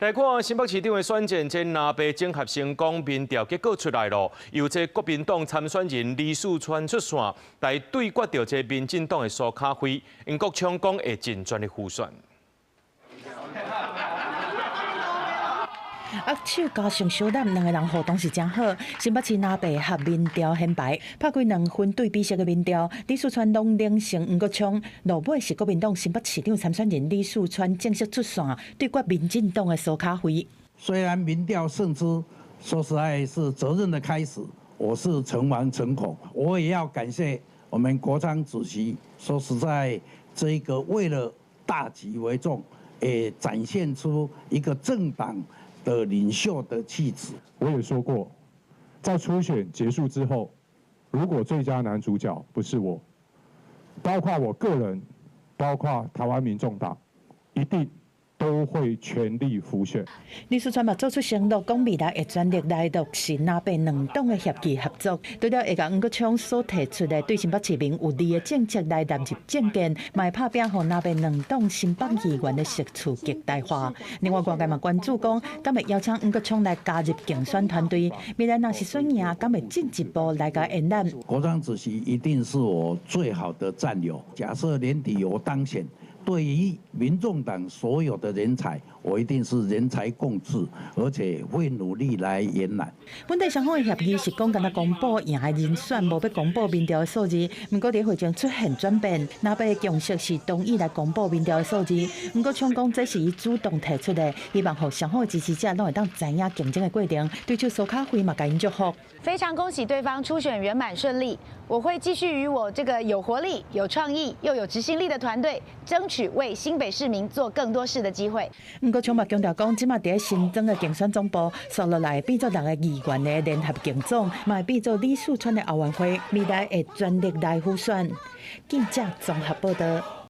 來看新北市長的選戰，這藍白整合成功，民調結果出來囉，由這國民黨參選人李四川出線，來對決著這民進黨的蘇卡輝，黃國昌講會盡全力輔選。握手加上相攬，兩个人互動是誠好。新北市藍白合民調顯排，拍開兩份對比式的民調，李四川攏領先黃國昌。落尾是國民黨新北市長參選人李四川正式出線，對決民進黨的蘇卡輝。雖然民調勝出，說實在是責任的開始，我是誠惶誠恐。我也要感謝我們國昌主席，說實在，這個為了大局為重，也展現出一個政黨的領袖的氣質。我也說過，在初選結束之後，如果最佳男主角不是我，包括我個人，包括台灣民眾黨，一定都會全力輔選。李四川嘛做出承諾，講未來會全力來落實藍白兩黨的協議合作，除了會共黃國昌所提出的對新北市民有利的政策來納入政見，嘛會拍拚予藍白兩黨新北議員的席次極大化。另外，外界嘛關注講，敢會邀請黃國昌來加入競選團隊？未來若是選贏，敢會進一步來共延攬？國昌主席一定是我最好的戰友。假設年底我當選，對於民眾黨所有的人才，我一定是人才共治，而且會努力來延攬。本底雙方的協議是講，干焦公布贏的人選，無欲公布民調的數字。毋過佇會中出現轉變，藍白的共識是同意來公布民調的數字。毋過昌講這是伊主動提出的，希望予雙方的支持者攏會當知影競爭的過程。對手蘇卡輝嘛共𪜶祝福。非常恭喜對方初選圓滿順利，我會繼續與我這個有活力、有創意又有執行力的團隊，爭取為新北市民做更多事的機會。毋過昌嘛強調講，這馬佇咧新增的競選總部，紲落來變做六个議員的聯合競總，嘛會變做李四川的後援會，未來會全力來輔選。記者綜合報道。